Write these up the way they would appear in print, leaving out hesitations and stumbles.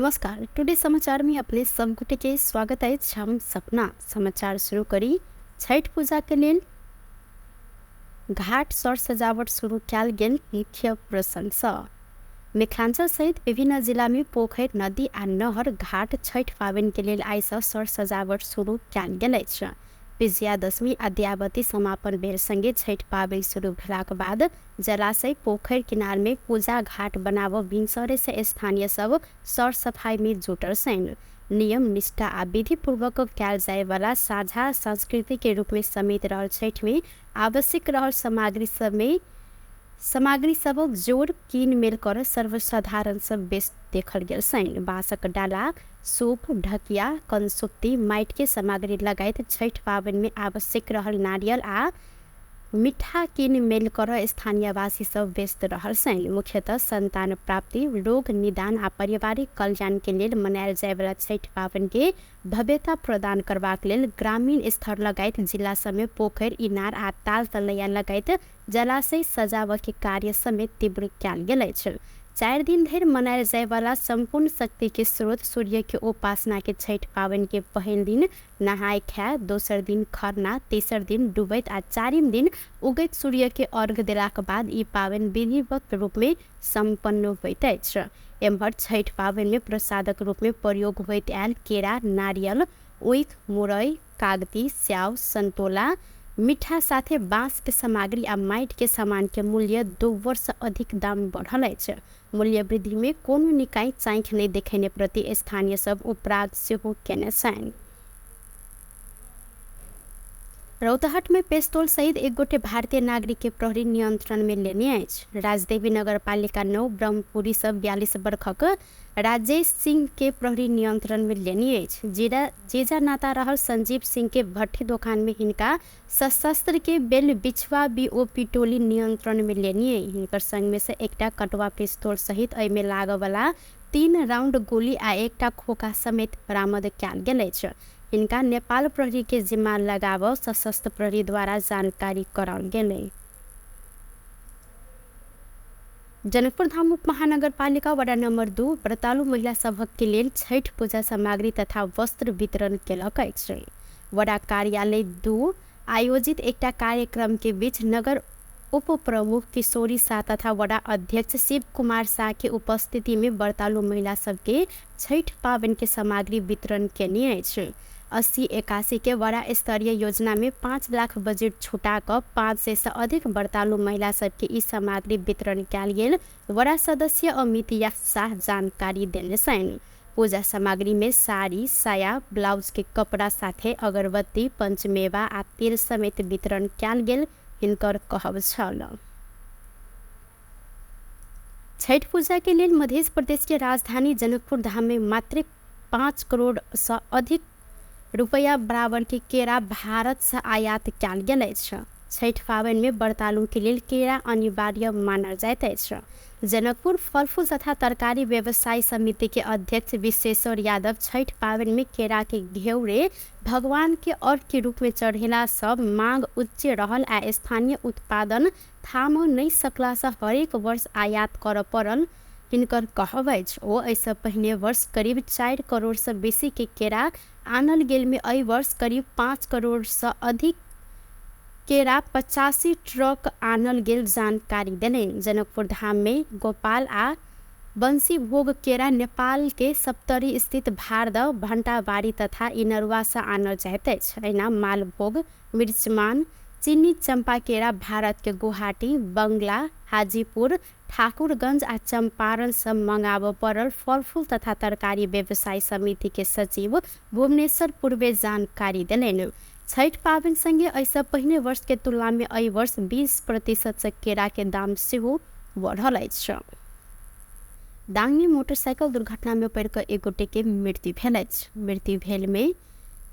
नमस्कार, टुडे समाचार में अपने सब गोटे के स्वागत अछि। हम सपना समाचार शुरू करी। छठि पूजा के लेल घाट सर सजावट शुरू कयल गेल मुख्य प्रसंगसँ मिथिलांचल सहित विभिन्न जिला में पोखरि, नदी आ नहर घाट छठि पाबनि के लेल आइसँ सर सजावट शुरू कयल गेल अछि। विजयादशमी आ दयावती समापन भेल संगे छठि पाबनि शुरू भेलाक बाद जलाशय, पोखरि किनार में पूजा घाट बनाबऽ भिनसरे से स्थानीय सब सर सफाई में जुटल छनि। नियम निष्ठा आ विधि पूर्वक कयल जाय वाला साझा संस्कृति के रूप में समेत रहल छठि में आवश्यक रहल सामग्री सब में सामग्री सबक जोड़ किन मेल कर सर्वसाधारण सब व्यस्त देखल गेल छनि। बाँसक डाला, सूप, ढकिया, कनसुप्ती, माटि के सामग्री लगायत छठि पाबनि में आवश्यक रहल नारियल आ मिठा किन मेल कर स्थानीयवासी सब व्यस्त रहल छनि। मुख्यतः संतान प्राप्ति, रोग निदान आ पारिवारिक कल्याण के लेल मनायल जायवला छठि पाबनि के भव्यता प्रदान करबाक लेल ग्रामीण स्तर लगायत जिला सबमे पोखरि, इनार आ ताल तलैया लगायत जलाशय सजाबऽ के कार्य समेत तीव्र कयल गेल अछि। 4 दिन धरि मनायल जायवला सम्पूर्ण शक्ति के स्रोत सूर्य के उपासना के छठि पाबनि के पहिल दिन नहाय खाय, दोसर दिन खरना, तेसर दिन डूबैत आ चारिम दिन उगैत सूर्य के अर्घ देलाक बाद ई पाबनि विधिवत रूप में सम्पन्न होइत अछि। एम्हर छठि पाबनि में प्रसादक रूप में प्रयोग होइत आयल केरा, नारियल, ऊख, मुरई, कागती, स्याउ, संतोला, मिठा साथे बाँस के सामग्री आ माटि के सामान के मूल्य 2 वर्ष अधिक दाम बढ़ल अछि। मूल्य वृद्धि में कोनो निकाय चाँखि नहि देखेने प्रति स्थानीय सब उपराग सेहो केने छनि। रौतहट में पिस्तौल सहित एक गोटे भारतीय नागरिक के प्रहरी नियंत्रण में लेने अछि। राजदेवी नगरपालिका 9 ब्रह्मपुरी से 42 वर्षक राजेश सिंह के प्रहरी नियंत्रण में लेने अछि। जेजा नाता रहल संजीव सिंह के भट्ठी दोकान में हिनका सशस्त्र के बेल बिछवा बीओपी टोली नियंत्रण में लेने। हिनकर संग में से एकटा कटवा पिस्तौल सहित एहिमे लागऽवला 3 राउंड गोली आ एकटा खोखा समेत बरामद कयल गेल अछि। हिनका नेपाल प्रहरी के जिम्मा लगाव सशस्त्र प्रहरी द्वारा जानकारी कराओल गेलै। जनकपुर धाम उप महानगरपालिका वडा नंबर 2 व्रतालु महिला सभक के लेल छठि पूजा सामग्री तथा वस्त्र वितरण केलक अछि। वडा कार्यालय 2 आयोजित एकटा कार्यक्रम के बीच नगर उप प्रमुख किशोरी शाह तथा वडा अध्यक्ष शिव कुमार शाह के उपस्थिति में व्रतालु महिला सबके छठि पाबनि के सामग्री वितरण केने अछि। 80-81 के वडा स्तरीय योजना में 5 लाख बजट छुटा कऽ 500 से अधिक व्रतालु महिला सबके ई सामग्री वितरण कयल गेल वडा सदस्य अमित शाह जानकारी देने छनि। पूजा सामग्री में साड़ी, साया, ब्लाउज के कपड़ा साथे अगरबत्ती, पंचमेवा आ तेल समेत वितरण कयल गेल हिनकर कहब छल। छठि पूजा के लेल मध्य प्रदेश के राजधानी जनकपुर धाम में मात्र 5 करोड़ से अधिक रुपया बराबर के केरा भारत से आयात कयल गेल अछि। छठि पाबनि में व्रतालु के लेल केरा अनिवार्य मानल जाइत अछि। जनकपुर फलफूल तथा तरकारी व्यवसायी समिति के अध्यक्ष विश्वेश्वर यादव छठि पाबनि में केरा के घेउरे भगवान के अर्घ के रूप में चढ़ेला सब मांग उच्च रहल आ स्थानीय उत्पादन थाम नहि सकला से हरेक वर्ष आयात करऽ पड़ल हिनकर कहब अछि। ओ एहिसँ पहिने वर्ष करीब 4 करोड़ से बेसी के केरा आनल गेल में एहि वर्ष करीब 5 करोड़ से अधिक केरा 85 ट्रक आनल गेल जानकारी देलनि। जनकपुर धाम में गोपाल आ बंसी भोग केरा नेपाल के सप्तरी स्थित भारदह, भण्टाबारी तथा इनरुआ से आनल जाइत अछि। एहिना मालभोग, मिर्चमान, चीनी चम्पा केरा भारत के गुवाहाटी, बंगला, हाजीपुर, ठाकुरगंज आ चंपारण से मंगाबऽ पड़ल फलफूल तथा तरकारी व्यवसायी समिति के सचिव भुवनेश्वर पूर्वे जानकारी देलनि। छठि पाबनि संगे एहिसँ पहिने वर्ष के तुलना में एहि वर्ष 20% से केरा के दाम सेहो बढ़ल अछि। दांग में मोटरसाइकिल दुर्घटना में पड़ि कऽ एक गोटे के मृत्यु भेल अछि। मृत्यु भेल में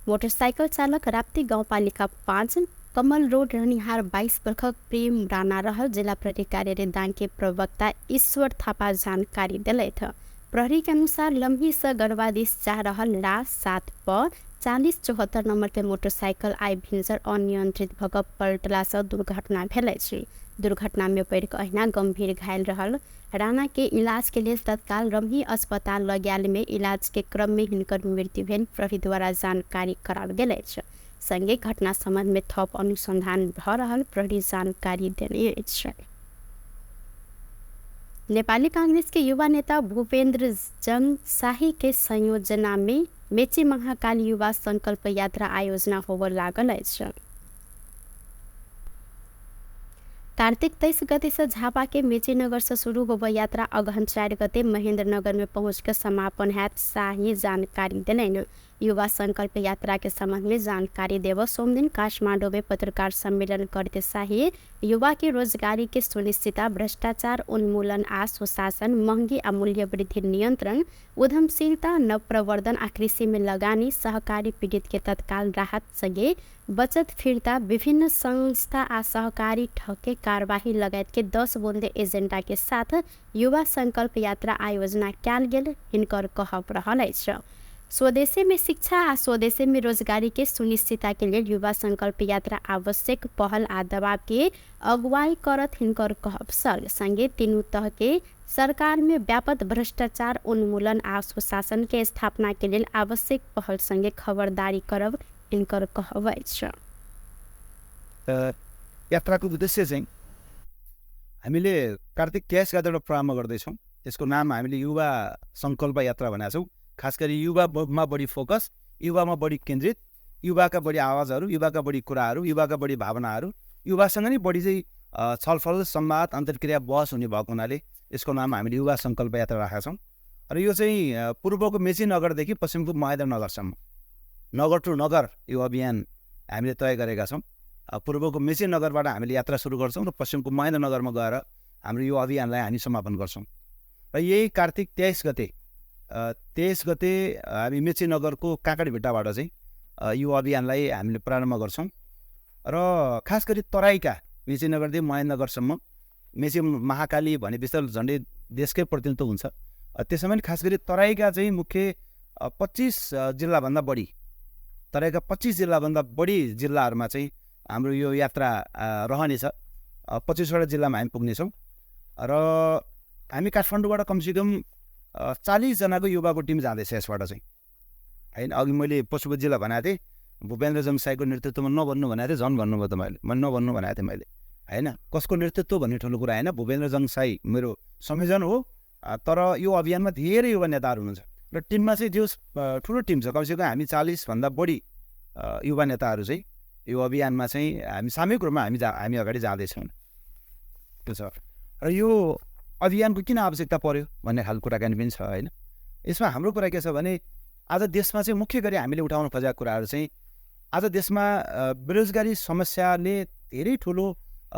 मोटरसाइकिल चालक राप्ती गाउँपालिका 5 कमल रोड रहनिहार 22 वर्षक प्रेम राणा रहल जिला प्रहरी कार्यालय दांग के प्रवक्ता ईश्वर थापा जानकारी देलथि। प्रहरी के अनुसार लम्ही से गढ़वा दिस जा रहल रा 7 प 4074 नम्बर के मोटरसाइकिल आइ भिनसर अनियंत्रित भऽ कऽ पलटलासँ दुर्घटना भेल अछि। दुर्घटना में पड़ि कऽ अहिना गंभीर घायल रहल राणा के इलाज के लेल तत्काल रमही अस्पताल लऽ गेल में इलाज के क्रम में हिनकर मृत्यु भेल प्रहरी द्वारा जानकारी कराओल गेल अछि। संगे घटना संबंध में थप अनुसंधान भऽ रहल प्रहरी जानकारी देने अछि। नेपाली कांग्रेस के युवा नेता भूपेन्द्र जंग शाही के संयोजना में मेची महाकाल युवा संकल्प यात्रा आयोजना होबय लागल अछि। कार्तिक 23 गते से झापा के मेचीनगर से शुरू होबय यात्रा अगहन 4 गते महेंद्रनगर में पहुँच के समापन हैत शाही जानकारी देलनि। युवा संकल्प यात्रा के संबंध में जानकारी देव सोमदिन काठमाडौँ में पत्रकार सम्मेलन करते शाही युवा के रोजगारी के सुनिश्चितता, भ्रष्टाचार उन्मूलन आ सुशासन, महंगी आ मूल्य वृद्धि नियंत्रण, उद्यमशीलता, नवप्रवर्धन आ कृषि में लगानी, सहकारी पीड़ित के तत्काल राहत संगे बचत फिर्ता, विभिन्न संस्था आ सहकारी ठग के कारवाही लगायत के 10 बुंदे एजेंडा के साथ युवा संकल्प यात्रा आयोजना कयल गेल हिनकर कहब रहल अछि। स्वदेशी में शिक्षा आ स्वदेशी में रोजगारी के सुनिश्चितता के लेल युवा संकल्प यात्रा आवश्यक पहल आ दबाव के अगुवाई करत हिनकर कहब छल। संगे तीनू तह के सरकार में व्यापक भ्रष्टाचार उन्मूलन आ सुशासन के स्थापना के लेल आवश्यक पहल संगे खबरदारी करब हिनकर कहब अछि। यात्राको उद्देश्य चाहिँ हामीले कार्तिक 23 गतेबाट प्रारम्भ गर्दैछौँ। यसको नाम हामीले युवा सङ्कल्प यात्रा भनेका छौँ। खास गरी युवामा बढी फोकस, युवामा बढी केन्द्रित, युवाका बढी आवाजहरू, युवाका बढी कुराहरू, युवाका बढी भावनाहरू, युवासँग नै बढी चाहिँ छलफल, संवाद, अन्तर्क्रिया, बहस हुने भएको हुनाले यसको नाम हामीले युवा सङ्कल्प यात्रा राखेका छौँ। र यो चाहिँ पूर्वको मेची नगरदेखि पश्चिमको महेन्द्रनगरसम्म नगर टु नगर यो अभियान हामीले तय गरेका छौँ। पूर्वको मेची नगरबाट हामीले यात्रा सुरु गर्छौँ र पश्चिमको महेन्द्रनगरमा गएर हाम्रो यो अभियानलाई हामी समापन गर्छौँ। र यही कार्तिक 23 गते 23 गते हामी मेची नगरको काँकडभिट्टाबाट चाहिँ यो अभियानलाई हामीले प्रारम्भ गर्छौँ। र खास गरी तराईका मेची नगरदेखि महेन्द्रनगरसम्म मेची महाकाली भनेपछि त झन्डै देशकै प्रतिनिधित्व हुन्छ। त्यसमा पनि खास गरी तराईका चाहिँ मुख्य 25 जिल्लाभन्दा बढी, तराईका 25 जिल्लाभन्दा बढी जिल्लाहरूमा चाहिँ हाम्रो यो यात्रा रहनेछ। 25वटा जिल्लामा हामी पुग्नेछौँ। र हामी काठमाडौँबाट कमसेकम 40 जनाको युवाको टिम जाँदैछ यसबाट चाहिँ, होइन। अघि मैले पशुपति जिल्ला भनेको थिएँ, भूपेन्द्र जङसाईको नेतृत्वमा नभन्नु भनेको थिएँ, झन् भन्नुभयो तपाईँले, मैले नभन्नु भनेको थिएँ मैले, होइन। कसको नेतृत्व भन्ने ठुलो कुरा होइन, भूपेन्द्र जङसाई मेरो संयोजन हो। तर यो अभियानमा धेरै युवा नेताहरू हुनुहुन्छ र टिममा चाहिँ जो ठुलो टिम छ, कमसेकम हामी 40 भन्दा बढी युवा नेताहरू चाहिँ यो अभियानमा चाहिँ हामी सामूहिक रूपमा हामी अगाडि जाँदैछौँ। त्यो छ। र यो अभियानको किन आवश्यकता पर्यो भन्ने खालको कुराकानी पनि छ, होइन। यसमा हाम्रो कुरा के छ भने आज देशमा चाहिँ मुख्य गरी हामीले उठाउन खोजेका कुराहरू चाहिँ आज देशमा बेरोजगारी समस्याले धेरै ठुलो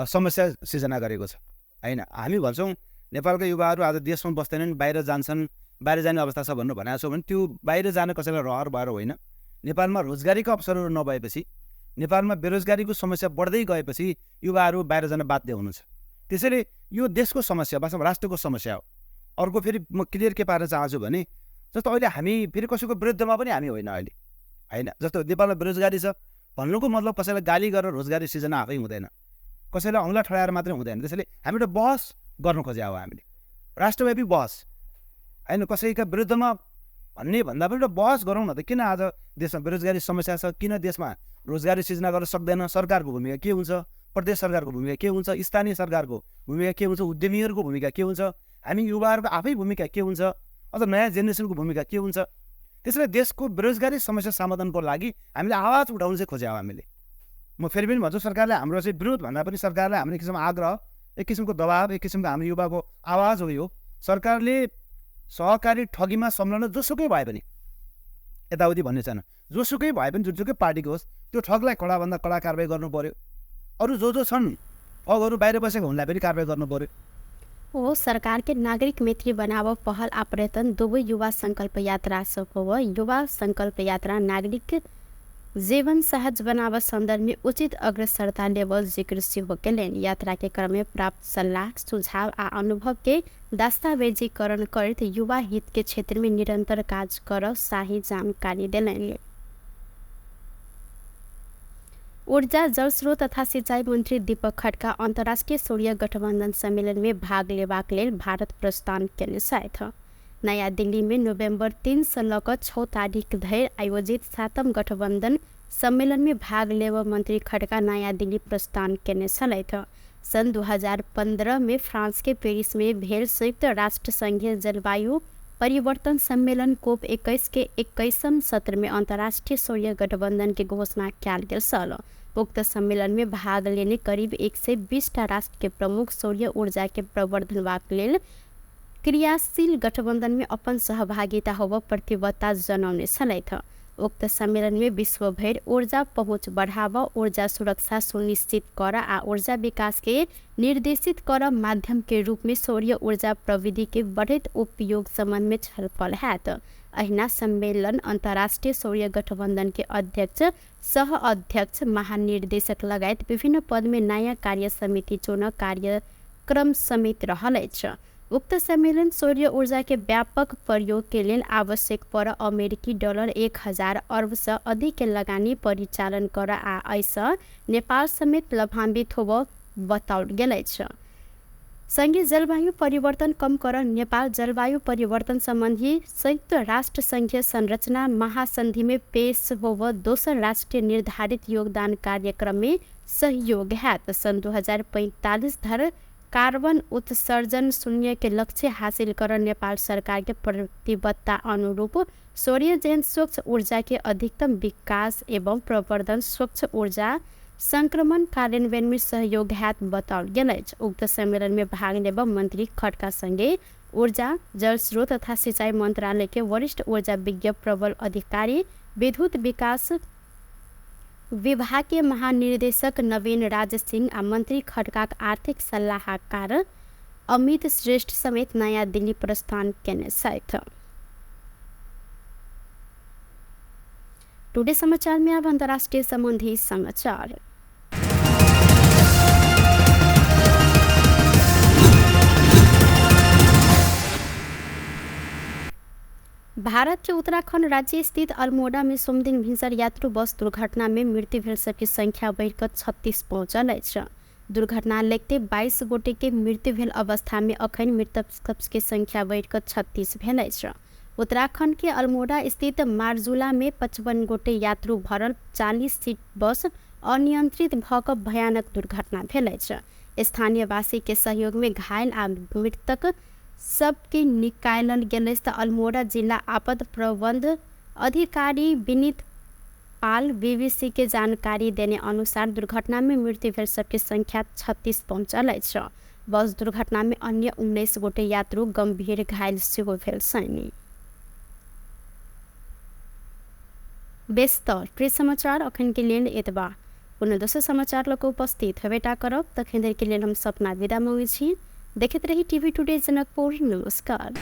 समस्या सिर्जना गरेको छ, होइन। हामी भन्छौँ नेपालका युवाहरू आज देशमा बस्दैनन्, बाहिर जान्छन्, बाहिर जाने अवस्था छ भन्नु भनेको छौँ भने त्यो बाहिर जान कसैलाई रहर भएर होइन। नेपालमा रोजगारीको अवसरहरू नभएपछि, नेपालमा बेरोजगारीको समस्या बढ्दै गएपछि युवाहरू बाहिर जान बाध्य हुनुहुन्छ। त्यसैले यो देशको समस्या, वास्तवमा राष्ट्रको समस्या हो। अर्को फेरि म क्लियर के पार्न चाहन्छु भने जस्तो अहिले हामी फेरि कसैको विरुद्धमा पनि हामी होइन अहिले, होइन। जस्तो नेपालमा बेरोजगारी छ भन्नुको मतलब कसैलाई गाली गरेर रोजगारी सिर्जना आफै हुँदैन, कसैलाई औँला ठडाएर मात्रै हुँदैन। त्यसैले हामी एउटा बहस गर्नु खोज्या हो, हामीले राष्ट्रव्यापी बहस, होइन। कसैका विरुद्धमा भन्ने भन्दा पनि एउटा बहस गरौँ न त, किन आज देशमा बेरोजगारी समस्या छ, किन देशमा रोजगारी सिर्जना गर्न सक्दैन, सरकारको भूमिका के हुन्छ, प्रदेश सरकारको भूमिका के हुन्छ, स्थानीय सरकारको भूमिका के हुन्छ, उद्यमीहरूको भूमिका के हुन्छ, हामी युवाहरूको आफै भूमिका के हुन्छ, अझ नयाँ जेनेरेसनको भूमिका के हुन्छ। त्यसैले देशको बेरोजगारी समस्या समाधानको लागि हामीले आवाज उठाउनु चाहिँ खोज्या हो हामीले। म फेरि पनि भन्छु, सरकारले हाम्रो चाहिँ विरोध भन्दा पनि सरकारलाई हाम्रो एक किसिमको आग्रह, एक किसिमको दबाब, एक किसिमको हाम्रो युवाको आवाज हो यो। सरकारले सहकारी ठगीमा संलग्न जोसुकै भए पनि, यताउति भन्ने छैन, जोसुकै भए पनि जुनसुकै पार्टीको होस्, त्यो ठगलाई कडाभन्दा कडा कारवाही गर्नु पर्यो। अरू जो जो छन् ठगहरू बाहिर बसेको हुनलाई पनि कारवाही गर्नु पर्यो। हो, सरकार के नागरिक मैत्री बनाव पहल आ प्रयत्न दुवै युवा संकल्प यात्रा हो। युवा संकल्प यात्रा नागरिक जीवन सहज बनाव संदर्भ में उचित अग्रसरता लेवल जिक्र सेहो केलनि। यात्रा के क्रम में प्राप्त सल्लाह, सुझाव आ अनुभव के दस्तावेजीकरण करैत युवा हित के क्षेत्र में निरंतर काज कर शाही जानकारी देलनि। ऊर्जा जलस्रोत तथा सिंचाई मन्त्री दीपक खड्का अन्तर्राष्ट्रिय सौर्य गठबन्धन सम्मेलनमे भाग लेबाक लेल भारत प्रस्थान केने छथि। नयाँ दिल्लीमे नोभेम्बर 3 सँ लऽ कऽ 6 तारिक धरि आयोजित 7म गठबन्धन सम्मेलनमे भाग लेब मन्त्री खड्का नयाँ दिल्ली प्रस्थान केने छलथि। सन् 2015 में फ्रांस के पेरिस में भेल संयुक्त राष्ट्र संघीय जलवायु परिवर्तन सम्मेलन कोप 21 के 21म सत्र में अंतर्राष्ट्रीय सौर्य गठबंधन के घोषणा कयल गेल छल। उक्त सम्मेलन में भाग लेने करीब 120टा राष्ट्र के प्रमुख सौर्य ऊर्जा के प्रवर्धनबाक लेल क्रियाशील गठबंधन में अपन सहभागिता होब प्रतिबद्धता जनौने छलथि। उक्त सम्मेलन में विश्वभरि ऊर्जा पहुँच बढ़ाव, ऊर्जा सुरक्षा सुनिश्चित कर आ ऊर्जा विकास के निर्देशित कर माध्यम के रूप में सौर्य ऊर्जा प्रविधि के बढ़ैत उपयोग संबंध में छलफल हैत। अहिना सम्मेलन अंतर्राष्ट्रीय सौर्य गठबंधन के अध्यक्ष, सह अध्यक्ष, महानिर्देशक लगायत विभिन्न पद में नयाँ कार्य समिति चुन कार्यक्रम समेत रहल अछि। उक्त सम्मेलन सौर्य ऊर्जा के व्यापक प्रयोग के लेल आवश्यक पर अमेरिकी डॉलर 1000 अरब से अधिक के लगानी परिचालन कर आ एहिसँ नेपाल समेत लाभान्वित होब बताओल गेल अछि। संगे जलवायु परिवर्तन कम कर नेपाल जलवायु परिवर्तन संबंधी संयुक्त राष्ट्र संघीय संरचना महासंधि में पेश होब दोसर राष्ट्रीय निर्धारित योगदान कार्यक्रम में सहयोग हैत। सन् 2045 धरि कार्बन उत्सर्जन शून्य के लक्ष्य हासिल कर नेपाल सरकार के प्रतिबद्धता अनुरूप सौर्य जैन स्वच्छ ऊर्जा के अधिकतम विकास एवं प्रवर्धन स्वच्छ ऊर्जा संक्रमण कार्यान्वयन में सहयोग हैत बताओल गेल अछि। उक्त सम्मेलन में भाग लेब मंत्री खड्का संगे ऊर्जा जलस्रोत तथा सिंचाई मंत्रालय के वरिष्ठ ऊर्जा विज्ञ प्रबल अधिकारी, विद्युत विकास विभाग के महानिर्देशक नवीन राज सिंह आ मंत्री खड्काक आर्थिक सलाहकार अमित श्रेष्ठ समेत नयाँ दिल्ली प्रस्थान केने छथि। टुडे समाचार में अब अंतर्राष्ट्रीय संबंधी समाचार। भारत के उत्तराखंड राज्य स्थित अल्मोड़ा में सोमदिन भिनसर यात्रु बस दुर्घटना में मृत्यु भेल सबके संख्या बढ़िकऽ 36 पहुँचल अछि। दुर्घटना लगते 22 गोटे के मृत्यु भेल अवस्था में अखन मृतक सबके संख्या बढ़िकऽ 36 भेल अछि। उत्तराखंड के अल्मोड़ा स्थित मार्जुला में 55 गोटे यात्रु भरल 40 सीट बस अनियंत्रित भऽ कऽ भयानक दुर्घटना भेल अछि। स्थानीयवासी के सहयोग में घायल आ मृतक सबके निकालल गेल अछि। तऽ अल्मोड़ा जिला आपद प्रबंध अधिकारी विनीत पाल बीबीसी के जानकारी देने अनुसार दुर्घटना में मृत्यु भेल सबके संख्या 36 पहुँचल अछि। बस दुर्घटना में अन्य 19 गोटे यात्रु गंभीर घायल सेहो भेल छनि। बेस तऽ प्रिय समाचार अखन के लेल एतबा। कोनो दोसर समाचार लऽ कऽ उपस्थित हेबेटा करब। तखन धरि के लेल हम सपना विदा मांगै छी। देखैत रही टीवी टुडे जनकपुर। नमस्कार।